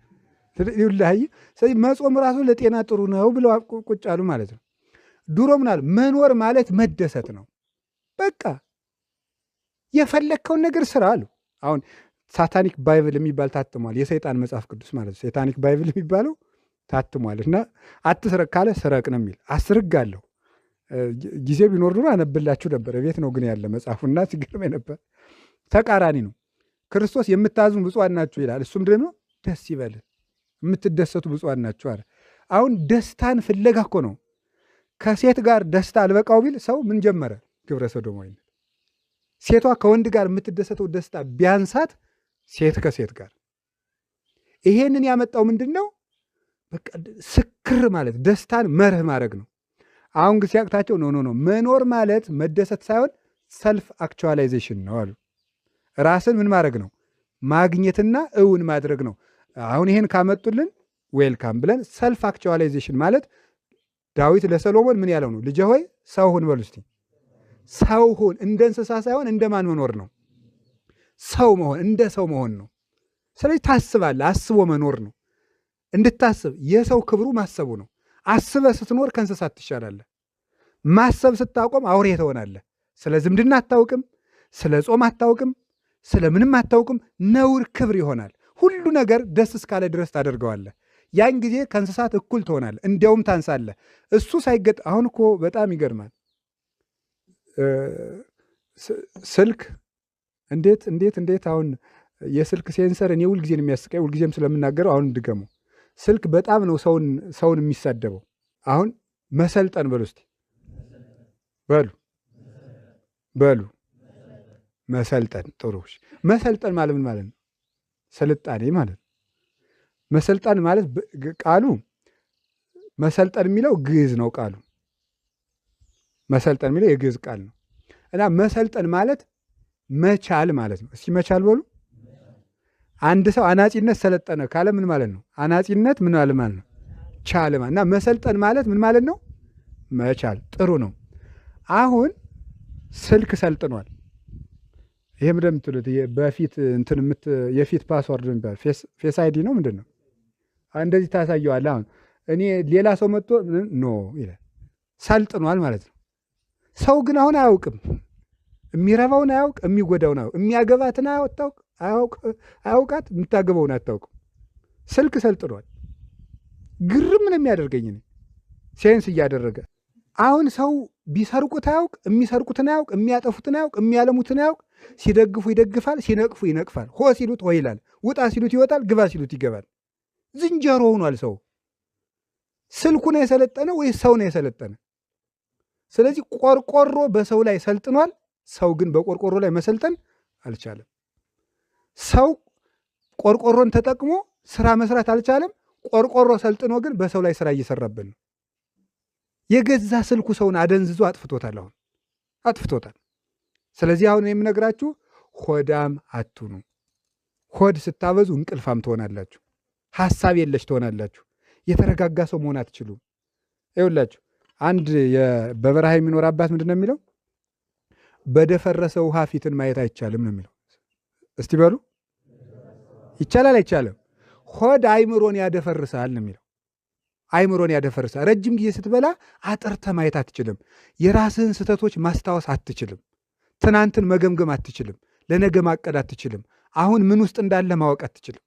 ስለዚህ መጾም ራሱ ለጤና ጥሩ ነው ብለው ቁጭ አሉ ማለት ነው። ድሮ ምናል መኖር ማለት መደሰት ነው። በቃ የፈለግከውን ነገር ስራ አሉ። አሁን Satanic Bible የሚባል ታትሟል። የሰይጣን መጽሐፍ ቅዱስ ማለት ነው። Satanic Bible የሚባለው ታትሟል። እና አትስረቅ ካለ ስረቅ ነው የሚል አስርግ አለው። ጊዜ ቢኖር ኑሮ አነብላችሁ ነበር። ቤት ነው ግን ያለ መጽሐፉና ሲገርመኝ ነበር። ተቃራኒ ነው። ክርስቶስ የምታዝኑ ብፁዓን ናችሁ ይላል። እሱም ደግሞ ደስ ይበል የምትደሰቱ ብፁዓን ናችሁ አለ። አሁን ደስታን ፍለጋ እኮ ነው። ከሴት ጋር ደስታ አልበቃው ቢል ሰው ምን ጀመረ? ግብረ ሰዶማዊነት። ሴቷ ከወንድ ጋር የምትደሰተው ደስታ ቢያንሳት ሴት ከሴት ጋር። ይሄንን ያመጣው ምንድን ነው? በቃ ስክር ማለት ደስታን መርህ ማድረግ ነው። አሁን ግን ሲያቅታቸው no no no መኖር ማለት መደሰት ሳይሆን self actualization ነው አሉ። ራስን ምን ማድረግ ነው? ማግኘትና እውን ማድረግ ነው። አሁን ይሄን ካመጡልን welcome ብለን self actualization ማለት ዳዊት ለሰሎሞን ምን ያለው ነው? ልጄ ሆይ ሰው ሁን በሉ እስቲ። ሰው ሁን፣ እንደ እንስሳ ሳይሆን እንደ ማን መኖር ነው? ሰው መሆን፣ እንደ ሰው መሆን ነው። ስለዚህ ታስባለህ፣ አስቦ መኖር ነው። እንድታስብ የሰው ክብሩ ማሰቡ ነው። አስበህ ስትኖር ከእንስሳት ትሻላለህ። ማሰብ ስታቆም አውሬ ትሆናለህ። ስለ ዝምድና አታውቅም፣ ስለ ጾም አታውቅም፣ ስለ ምንም አታውቅም። ነውር ክብር ይሆናል። ሁሉ ነገር ደስ እስካለ ድረስ ታደርገዋለህ። ያን ጊዜ ከእንስሳት እኩል ትሆናለህ፣ እንዲያውም ታንሳለህ። እሱ ሳይገጥ አሁን እኮ በጣም ይገርማል። ስልክ እንዴት እንዴት እንዴት አሁን የስልክ sensor እኔ ሁልጊዜ ነው የሚያስቀኝ፣ ሁልጊዜም ስለምናገረው አሁን ድገሙ። ስልክ በጣም ነው ሰውን የሚሳደበው። አሁን መሰልጠን በሉ እስቲ በሉ በሉ መሰልጠን ጥሩ። መሰልጠን ማለት ምን ማለት ነው? ስልጣኔ ማለት ነው። መሰልጠን ማለት ቃሉ መሰልጠን የሚለው ግዕዝ ነው። ቃሉ መሰልጠን የሚለው የግዕዝ ቃል ነው እና መሰልጠን ማለት መቻል ማለት ነው። እስኪ መቻል በሉ። አንድ ሰው አናጺነት ሰለጠነ ካለ ምን ማለት ነው? አናጺነት ምን ማለት ነው? ቻለ ማለት እና መሰልጠን ማለት ምን ማለት ነው? መቻል። ጥሩ ነው። አሁን ስልክ ሰልጥኗል። ይሄ ምንድን ነው የምትሉት? በፊት እንትን የፊት password ነው የሚባለው Face ID ነው ምንድን ነው? እንደዚህ ታሳየዋለህ። አሁን እኔ ሌላ ሰው መጥቶ no ይላል። ሰልጥኗል ማለት ነው። ሰው ግን አሁን አያውቅም። የሚረባውን አያውቅ፣ የሚጎዳውን አያውቅ፣ የሚያገባትን አያውቃት፣ የምታገባውን አታውቅም። ስልክ ሰልጥኗል። ግርም ነው የሚያደርገኝ እኔ sense እያደረገ አሁን ሰው ቢሰርቁት አያውቅ፣ የሚሰርቁትን አያውቅ፣ የሚያጠፉትን አያውቅ፣ የሚያለሙትን አያውቅ። ሲደግፉ ይደግፋል፣ ሲነቅፉ ይነቅፋል። ሆ ሲሉት ሆ ይላል፣ ውጣ ሲሉት ይወጣል፣ ግባ ሲሉት ይገባል። ዝንጀሮ ሆኗል ሰው። ስልኩ ነው የሰለጠነ ወይስ ሰው ነው የሰለጠነ? ስለዚህ ቆርቆሮ በሰው ላይ ሰልጥኗል። ሰው ግን በቆርቆሮ ላይ መሰልጠን አልቻለም። ሰው ቆርቆሮን ተጠቅሞ ስራ መስራት አልቻለም። ቆርቆሮ ሰልጥኖ ግን በሰው ላይ ስራ እየሰራብን ነው። የገዛ ስልኩ ሰውን አደንዝዞ አጥፍቶታል። አሁን አጥፍቶታል። ስለዚህ አሁን የምነግራችሁ ሆዳም አትሁኑ። ሆድ ስታበዙ እንቅልፋም ትሆናላችሁ። ሀሳብ የለሽ ትሆናላችሁ። የተረጋጋ ሰው መሆን አትችሉም። ይኸውላችሁ አንድ በበረሃ የሚኖር አባት ምንድን ነው የሚለው? በደፈረሰ ውሃ ፊትን ማየት አይቻልም ነው የሚለው። እስቲ በሉ ይቻላል አይቻልም? ሆድ አይምሮን ያደፈርሳል ነው የሚለው። አይምሮን ያደፈርሳል። ረጅም ጊዜ ስትበላ አጥርተ ማየት አትችልም። የራስህን ስህተቶች ማስታወስ አትችልም። ትናንትን መገምገም አትችልም። ለነገ ማቀድ አትችልም። አሁን ምን ውስጥ እንዳለ ማወቅ አትችልም።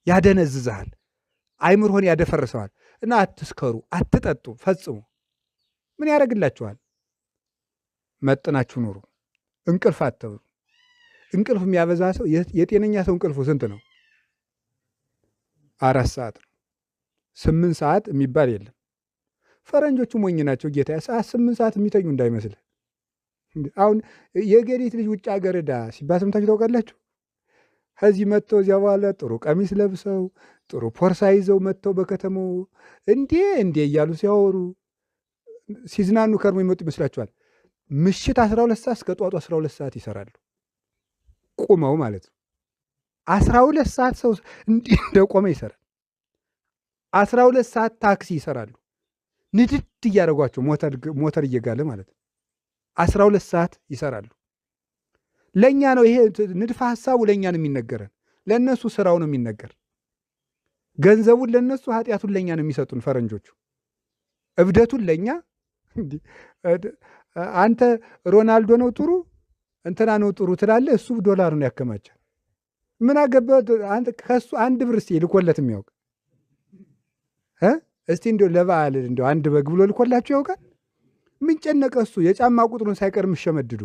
ያደነዝዝሃል። አይምሮን ያደፈርሰዋል። እና አትስከሩ፣ አትጠጡ ፈጽሞ። ምን ያደርግላችኋል? መጥናችሁ ኑሩ። እንቅልፍ አትብሉ። እንቅልፍ የሚያበዛ ሰው የጤነኛ ሰው እንቅልፉ ስንት ነው? 4 ሰዓት ነው። 8 ሰዓት የሚባል የለም። ፈረንጆቹ ሞኝ ናቸው ጌታ። 8 ሰዓት የሚተኙ እንዳይመስልህ። አሁን የገሪት ልጅ ውጭ ሀገር ዕዳ ሲባል ሰምታችሁ ታውቃላችሁ? ከዚህ መጥተው እዚያ በኋላ ጥሩ ቀሚስ ለብሰው ጥሩ ፖርሳ ይዘው መጥተው በከተማው እንዴ እንዴ እያሉ ሲያወሩ ሲዝናኑ ከርሞ ይመጡ ይመስላችኋል? ምሽት 12 ሰዓት እስከ ጧቱ 12 ሰዓት ይሰራሉ። ቁመው ማለት ነው። 12 ሰዓት ሰው እንዲህ እንደቆመ ይሰራል። 12 ሰዓት ታክሲ ይሰራሉ። ንድድ እያደረጓቸው ሞተር እየጋለ ማለት ነው። 12 ሰዓት ይሰራሉ። ለኛ ነው ይሄ ንድፈ ሐሳቡ ለኛ ነው የሚነገረን። ለነሱ ስራው ነው የሚነገር። ገንዘቡን ለነሱ ኃጢአቱን ለኛ ነው የሚሰጡን ፈረንጆቹ። እብደቱን ለኛ። አንተ ሮናልዶ ነው ጥሩ እንትና ነው ጥሩ ትላለህ፣ እሱ ዶላሩን ያከማቻል። ምን አገባህ አንተ ከሱ አንድ ብር እስቲ ልኮለት የሚያውቅ እስቲ እንደው ለበዓል እንደው አንድ በግ ብሎ ልኮላችሁ ያውቃል? ምን ጨነቀ እሱ የጫማ ቁጥሩን ሳይቀር የምሸመድዱ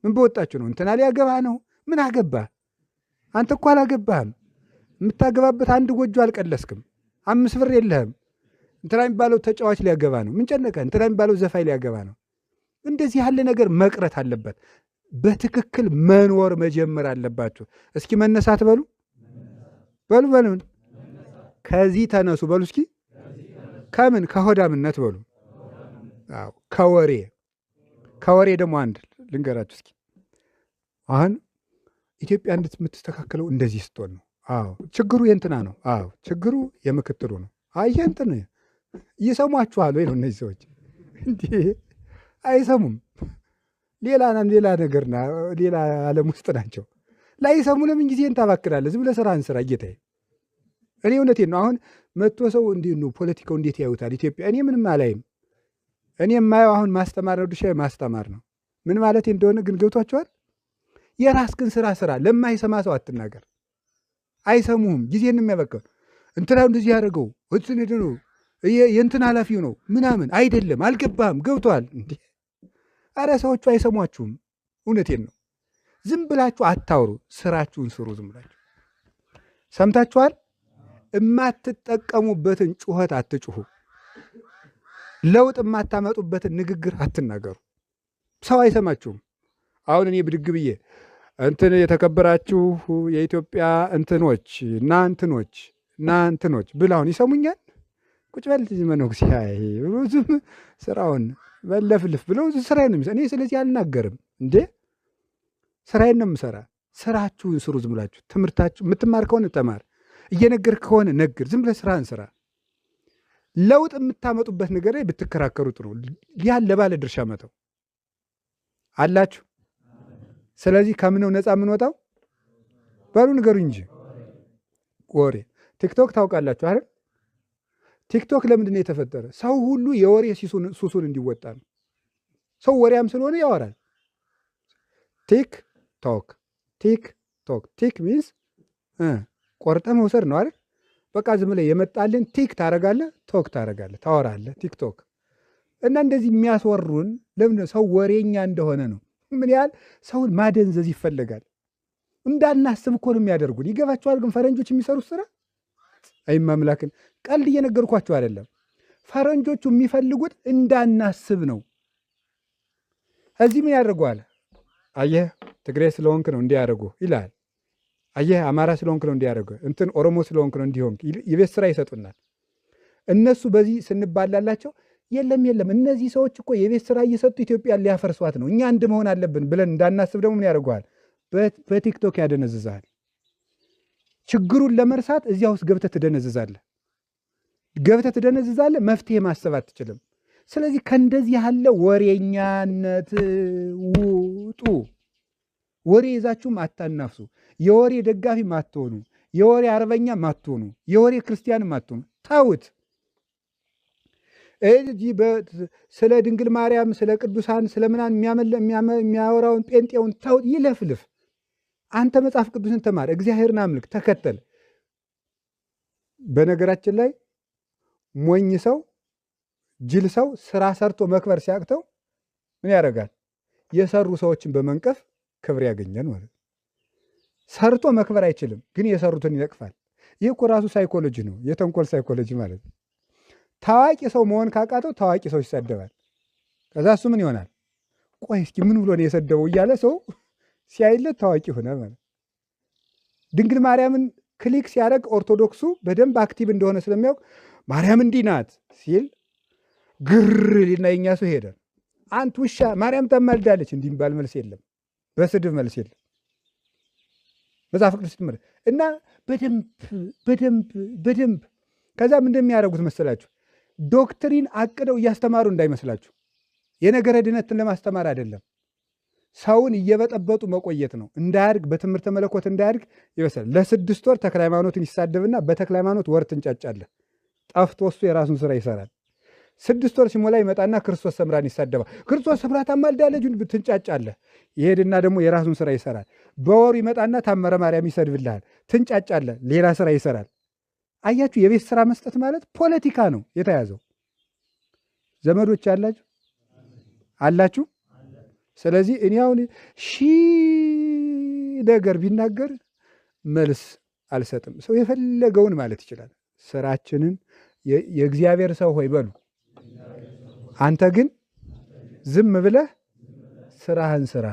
ምን በወጣችሁ ነው? እንትና ሊያገባ ነው። ምን አገባ አንተ እኮ አላገባህም። የምታገባበት አንድ ጎጆ አልቀለስክም። 5 ብር የለህም። እንትና የሚባለው ተጫዋች ሊያገባ ነው። ምን ጨነቀ? እንትና የሚባለው ዘፋኝ ሊያገባ ነው። እንደዚህ ያለ ነገር መቅረት አለበት። በትክክል መኖር መጀመር አለባችሁ። እስኪ መነሳት በሉ በሉ በሉ ከዚህ ተነሱ በሉ እስኪ። ከምን ከሆዳምነት በሉ። አዎ ከወሬ ከወሬ ደግሞ አንድ ልንገራችሁ እስኪ። አሁን ኢትዮጵያ የምትስተካከለው እንደዚህ ስትሆን ነው። አዎ ችግሩ የእንትና ነው። አዎ ችግሩ የምክትሉ ነው። አይ የእንትን ይሰሟችኋል ወይ ነው እነዚህ ሰዎች? እንዴ አይሰሙም። ሌላ ሌላ ነገርና ሌላ ዓለም ውስጥ ናቸው። ላይሰሙ ለምን ጊዜ እንታባክናለህ? ዝም ብለህ ስራህን ስራ ጌታዬ። እኔ እውነቴን ነው። አሁን መጥቶ ሰው እንዴት ነው ፖለቲካው እንዴት ያዩታል ኢትዮጵያ? እኔ ምንም አላይም። እኔ የማየው አሁን ማስተማር ነው፣ ድርሻዬ ማስተማር ነው። ምን ማለት እንደሆነ ግን ገብቷቸዋል። የራስህን ስራ ስራ። ለማይሰማ ሰው አትናገር። አይሰሙህም። ጊዜን የሚያበቃው እንትና እንደዚህ ያደረገው እንትን ነው የእንትን ኃላፊው ነው ምናምን አይደለም። አልገባህም? ገብቷል እንዴ? አረ ሰዎቹ አይሰሟችሁም። እውነቴን ነው። ዝም ብላችሁ አታውሩ፣ ስራችሁን ስሩ። ዝም ብላችሁ ሰምታችኋል። የማትጠቀሙበትን ጩኸት አትጩሁ። ለውጥ የማታመጡበትን ንግግር አትናገሩ። ሰው አይሰማችሁም። አሁን እኔ ብድግ ብዬ እንትን የተከበራችሁ የኢትዮጵያ እንትኖች እና እንትኖች እና እንትኖች ብል አሁን ይሰሙኛል? ቁጭ በል መነኩሴ ዝም ስራውን በለፍልፍ ብለው ስራዬን ነው። እኔ ስለዚህ አልናገርም እንዴ፣ ስራዬን ነው የምሰራ። ስራችሁን ስሩ። ዝም ብላችሁ ትምህርታችሁ የምትማር ከሆነ ተማር፣ እየነገርክ ከሆነ ነግር። ዝም ብለህ ስራህን ስራ። ለውጥ የምታመጡበት ነገር ላይ ብትከራከሩ ጥሩ። ያን ለባለ ድርሻ መተው አላችሁ። ስለዚህ ከምነው ነፃ የምንወጣው በሉ ንገሩኝ እንጂ ወሬ። ቲክቶክ ታውቃላችሁ አይደል? ቲክቶክ ለምንድን ነው የተፈጠረ? ሰው ሁሉ የወሬ ሱሱን እንዲወጣ ነው። ሰው ወሬያም ስለሆነ ያወራል። tick tock tick tock tick means ቆርጠ መውሰድ ነው አይደል? በቃ ዝም ብለህ የመጣልን tick ታረጋለህ፣ talk ታረጋለህ፣ ታወራለህ። ቲክቶክ እና እንደዚህ የሚያስወሩን ለምንድን ነው? ሰው ወሬኛ እንደሆነ ነው። ምን ያህል ሰውን ማደንዘዝ ይፈለጋል። እንዳናስብ እኮ ነው የሚያደርጉን። ይገባችኋል? ግን ፈረንጆች የሚሰሩት ስራ አይማምላክን ቀልድ እየነገርኳችሁ አይደለም። ፈረንጆቹ የሚፈልጉት እንዳናስብ ነው። እዚህ ምን ያደርገዋል? አየህ ትግሬ ስለሆንክ ነው እንዲያደርጉ ይላል። አየህ አማራ ስለሆንክ ነው እንዲያደርጉ፣ እንትን ኦሮሞ ስለሆንክ ነው እንዲሆንክ፣ የቤት ስራ ይሰጡናል። እነሱ በዚህ ስንባላላቸው የለም የለም እነዚህ ሰዎች እኮ የቤት ስራ እየሰጡ ኢትዮጵያን ሊያፈርሷት ነው፣ እኛ አንድ መሆን አለብን ብለን እንዳናስብ ደግሞ ምን ያደርገዋል? በቲክቶክ ያደነዝዛል። ችግሩን ለመርሳት እዚያ ውስጥ ገብተህ ትደነዝዛለህ፣ ገብተህ ትደነዝዛለህ። መፍትሄ ማሰብ አትችልም። ስለዚህ ከእንደዚህ ያለ ወሬኛነት ውጡ። ወሬ ይዛችሁም አታናፍሱ። የወሬ ደጋፊም አትሆኑ። የወሬ አርበኛም አትሆኑ። የወሬ ክርስቲያንም አትሆኑ። ተውት። ስለ ድንግል ማርያም፣ ስለ ቅዱሳን፣ ስለ ምናምን የሚያወራውን ጴንጤውን ተውት፣ ይለፍልፍ። አንተ መጽሐፍ ቅዱስን ተማር፣ እግዚአብሔርን አምልክ፣ ተከተል። በነገራችን ላይ ሞኝ ሰው ጅል ሰው ስራ ሰርቶ መክበር ሲያቅተው ምን ያደርጋል? የሰሩ ሰዎችን በመንቀፍ ክብር ያገኛል ማለት ነው። ሰርቶ መክበር አይችልም፣ ግን የሰሩትን ይነቅፋል። ይህ እኮ ራሱ ሳይኮሎጂ ነው፣ የተንኮል ሳይኮሎጂ ማለት ነው። ታዋቂ ሰው መሆን ካቃተው ታዋቂ ሰው ይሰደባል። ከዛ እሱ ምን ይሆናል? ቆይ እስኪ ምን ብሎ ነው የሰደበው እያለ ሰው ሲያይለት ታዋቂ ሆነ ማለት። ድንግል ማርያምን click ሲያደርግ ኦርቶዶክሱ በደንብ active እንደሆነ ስለሚያውቅ ማርያም እንዲህ ናት ሲል ግር ሊና የኛ ሰው ሄደ። አንት ውሻ ማርያም ታማልዳለች እንዲህ የሚባል መልስ የለም፣ በስድብ መልስ የለም። መጽሐፍ ቅዱስ ትምህርት እና በደንብ በደንብ በደንብ ከዛም እንደሚያደርጉት መሰላችሁ doctrine አቅደው እያስተማሩ እንዳይመስላችሁ። የነገረ ድነትን ለማስተማር አይደለም። ሰውን እየበጠበጡ መቆየት ነው። እንዳያድግ በትምህርተ መለኮት እንዳያድግ ይበሳል። ለ6 ወር ተክለ ሃይማኖትን ይሳደብና በተክለ ሃይማኖት ወር ትንጫጫለህ። ጠፍቶ እሱ የራሱን ስራ ይሰራል። 6 ወር ሲሞላ ይመጣና ክርስቶስ ሰምራን ይሳደባል። ክርስቶስ ሰምራ ታማልዳለች ትንጫጫለህ። ይሄድና ደግሞ የራሱን ስራ ይሰራል። በወሩ ይመጣና ታመረ ማርያም ይሰድብልሃል። ትንጫጫለህ። ሌላ ስራ ይሰራል። አያችሁ፣ የቤት ስራ መስጠት ማለት ፖለቲካ ነው የተያዘው። ዘመዶች አላችሁ አላችሁ። ስለዚህ እኔ አሁን ሺህ ነገር ቢናገር መልስ አልሰጥም። ሰው የፈለገውን ማለት ይችላል። ስራችንን የእግዚአብሔር ሰው ሆይ በሉ። አንተ ግን ዝም ብለህ ስራህን ስራ።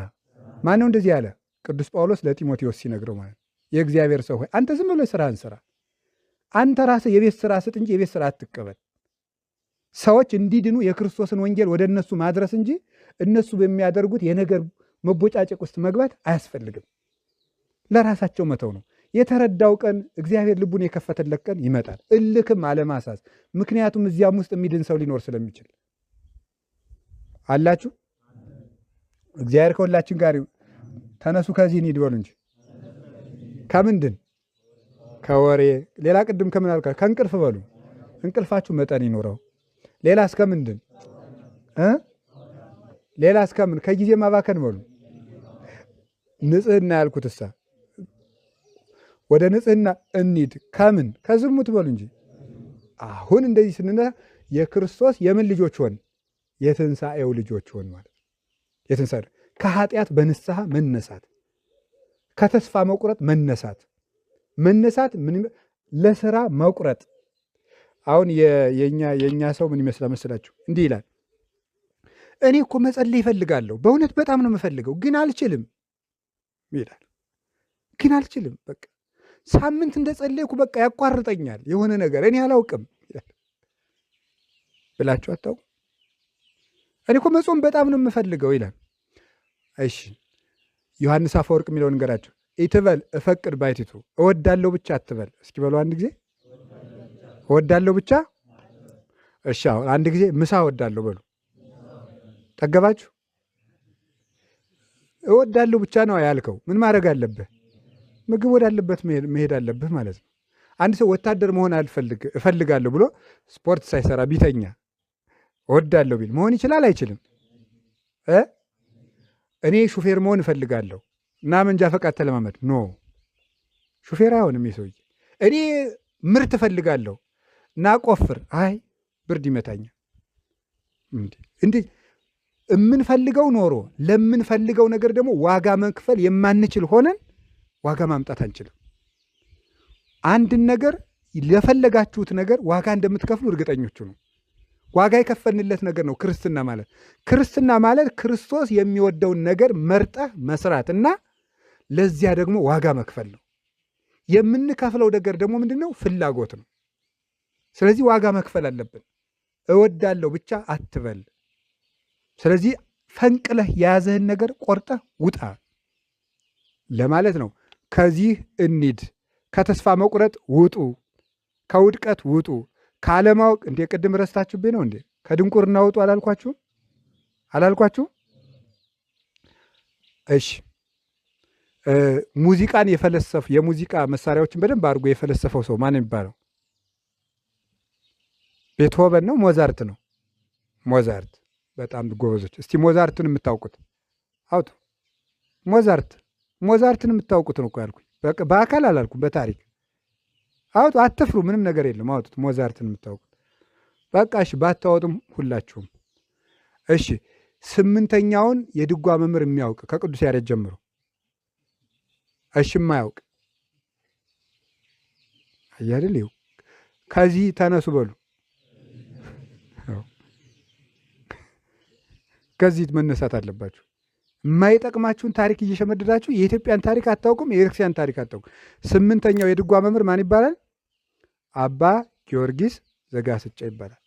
ማነው እንደዚህ ያለ? ቅዱስ ጳውሎስ ለጢሞቴዎስ ሲነግረው ማለት የእግዚአብሔር ሰው ሆይ አንተ ዝም ብለህ ስራህን ስራ። አንተ ራስህ የቤት ስራ ስጥ እንጂ የቤት ስራ አትቀበል። ሰዎች እንዲድኑ የክርስቶስን ወንጌል ወደ እነሱ ማድረስ እንጂ እነሱ በሚያደርጉት የነገር መቦጫጨቅ ውስጥ መግባት አያስፈልግም። ለራሳቸው መተው ነው። የተረዳው ቀን እግዚአብሔር ልቡን የከፈተለት ቀን ይመጣል። እልክም አለማሳዝ። ምክንያቱም እዚያም ውስጥ የሚድን ሰው ሊኖር ስለሚችል። አላችሁ እግዚአብሔር ከሁላችን ጋር። ተነሱ ከዚህ እንሂድ በሉ እንጂ። ከምንድን? ከወሬ። ሌላ ቅድም ከምን አልካ? ከእንቅልፍ በሉ። እንቅልፋችሁ መጠን ይኖረው። ሌላ እስከምንድን? ሌላ እስከምን? ከጊዜ ማባከን በሉ። ንጽህና ያልኩት እሳ ወደ ንጽህና እንሂድ። ከምን? ከዝሙት በሉ እንጂ። አሁን እንደዚህ ስንነሳ የክርስቶስ የምን ልጆች ሆን? የትንሣኤው ልጆች ሆን ማለት። የትንሣኤው ከኃጢአት በንስሐ መነሳት፣ ከተስፋ መቁረጥ መነሳት፣ መነሳት ምን ለስራ መቁረጥ። አሁን የኛ ሰው ምን ይመስላል መሰላችሁ? እንዲህ ይላል፣ እኔ እኮ መጸለይ እፈልጋለሁ፣ በእውነት በጣም ነው የምፈልገው፣ ግን አልችልም ይላል። ግን አልችልም፣ በቃ ሳምንት እንደጸለይኩ በቃ ያቋርጠኛል የሆነ ነገር እኔ አላውቅም ይላል። ብላችሁ አታውቁም? እኔ እኮ መጾም በጣም ነው የምፈልገው ይላል። እሺ ዮሐንስ አፈወርቅ የሚለውን ንገራችሁ። ኢትበል እፈቅድ ባይቲቱ፣ እወዳለሁ ብቻ አትበል። እስኪ በሉ አንድ ጊዜ እወዳለሁ ብቻ። እሺ አሁን አንድ ጊዜ ምሳ እወዳለሁ በሉ። ጠገባችሁ? እወዳለሁ ብቻ ነው ያልከው። ምን ማድረግ አለብህ? ምግብ ወዳለበት መሄድ አለብህ ማለት ነው። አንድ ሰው ወታደር መሆን እፈልጋለሁ ብሎ ስፖርት ሳይሰራ ቢተኛ እወዳለሁ ቢል መሆን ይችላል አይችልም? እኔ ሹፌር መሆን እፈልጋለሁ እና መንጃ ፈቃድ ተለማመድ። no ሹፌር አይሆንም የሰውዬ። እኔ ምርት እፈልጋለሁ እና ቆፍር፣ አይ ብርድ ይመታኛል። እንዴ የምንፈልገው ኖሮ ለምንፈልገው ነገር ደግሞ ዋጋ መክፈል የማንችል ሆነን ዋጋ ማምጣት አንችልም። አንድን ነገር ለፈለጋችሁት ነገር ዋጋ እንደምትከፍሉ እርግጠኞቹ ነው። ዋጋ የከፈልንለት ነገር ነው ክርስትና ማለት። ክርስትና ማለት ክርስቶስ የሚወደውን ነገር መርጠህ መስራት እና ለዚያ ደግሞ ዋጋ መክፈል ነው። የምንከፍለው ነገር ደግሞ ምንድን ነው? ፍላጎት ነው። ስለዚህ ዋጋ መክፈል አለብን። እወዳለሁ ብቻ አትበል። ስለዚህ ፈንቅለህ የያዘህን ነገር ቆርጠህ ውጣ ለማለት ነው። ከዚህ እንሂድ። ከተስፋ መቁረጥ ውጡ፣ ከውድቀት ውጡ፣ ካለማወቅ እንዴ ቅድም ረስታችሁብኝ ነው እንዴ? ከድንቁርና ውጡ አላልኳችሁም? አላልኳችሁም? እሺ ሙዚቃን የፈለሰፍ የሙዚቃ መሳሪያዎችን በደንብ አድርጎ የፈለሰፈው ሰው ማን የሚባለው? ቤትሆቨን ነው? ሞዛርት ነው? ሞዛርት። በጣም ጎበዞች። እስቲ ሞዛርትን የምታውቁት አውጡ። ሞዛርት ሞዛርትን የምታውቁት ነው እኮ ያልኩኝ። በአካል አላልኩም፣ በታሪክ አውጡ። አትፍሩ፣ ምንም ነገር የለም። አውጡት። ሞዛርትን የምታውቁት በቃ እሺ። ባታወጡም ሁላችሁም እሺ። ስምንተኛውን የድጓ መምህር የሚያውቅ ከቅዱስ ያሬድ ጀምሮ እሺ፣ የማያውቅ አያድል ይኸው ከዚህ ተነሱ በሉ። ከዚህ መነሳት አለባችሁ። የማይጠቅማችሁን ታሪክ እየሸመደዳችሁ የኢትዮጵያን ታሪክ አታውቁም፣ የቤተክርስቲያን ታሪክ አታውቁም። ስምንተኛው የድጓ መምህር ማን ይባላል? አባ ጊዮርጊስ ዘጋስጫ ይባላል።